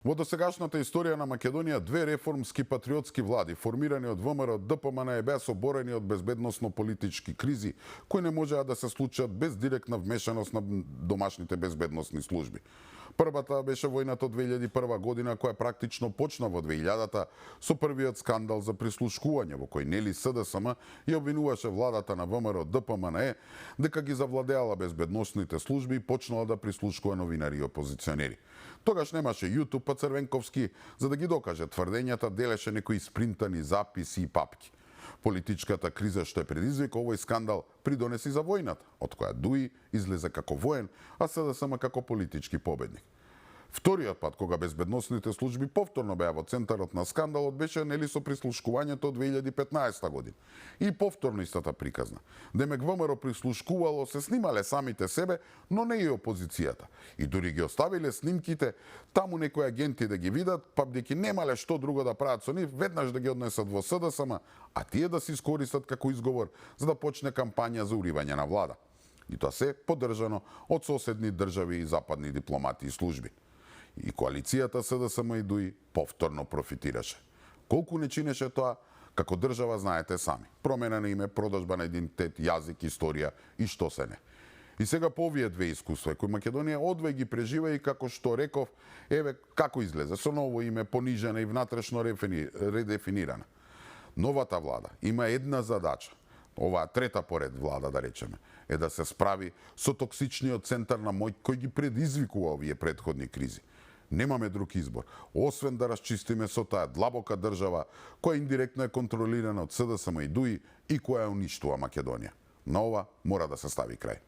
Во досегашната историја на Македонија, две реформски патриотски влади, формирани од ВМРО ДПМН, беа соборени од безбедносно-политички кризи, кои не можеа да се случат без директна вмешаност на домашните безбедносни служби. Првата беше војната од 2001 година, која практично почна во 2000-та со првиот скандал за прислушкување, во кој Нели СДСМ ја обвинуваше владата на ВМРО ДПМН дека ги завладеала безбедносните служби и почнала да прислушкува новинари и опозиционери. Тогаш немаше YouTube, па Црвенковски, за да ги докаже тврдењата, делеше некои спринтани записи и папки. Политичката криза што е предизвика овој скандал придонеси за војната, од која Дуи излезе како воен, а СДСМ како политички победник. Вториот пат кога безбедносните служби повторно беа во центарот на скандалот беше нели со прислушкувањето од 2015 година. И повторно истата приказна. Демек ВМРО прислушкувало, се снимале самите себе, но не и опозицијата. И дури ги оставиле снимките таму некои агенти да ги видат, па бидејќи немале што друго да прават со нив, веднаш да ги однесат во СДСМ, а тие да се искористат како изговор за да почне кампања за уривање на влада. И тоа се поддржано од соседни држави и западни дипломати и служби. И коалицијата СДСМ и Дуи повторно профитираше. Колку не чинеше тоа, како држава знаете сами. Промена на име, продажба на идентитет, јазик, историја и што се не. И сега по овие две искуства, кои Македонија одвај ги прежива и како што реков, еве како излезе, со ново име, понижена и внатрешно редефинирана. Новата влада има една задача, оваа трета поред влада да речеме, е да се справи со токсичниот центар на мој кој ги предизвикува овие претходни кризи. Немаме друг избор, освен да расчистиме со таа длабока држава, која индиректно е контролирана од СДСМ и Дуи и која уништува Македонија. На ова мора да се стави крај.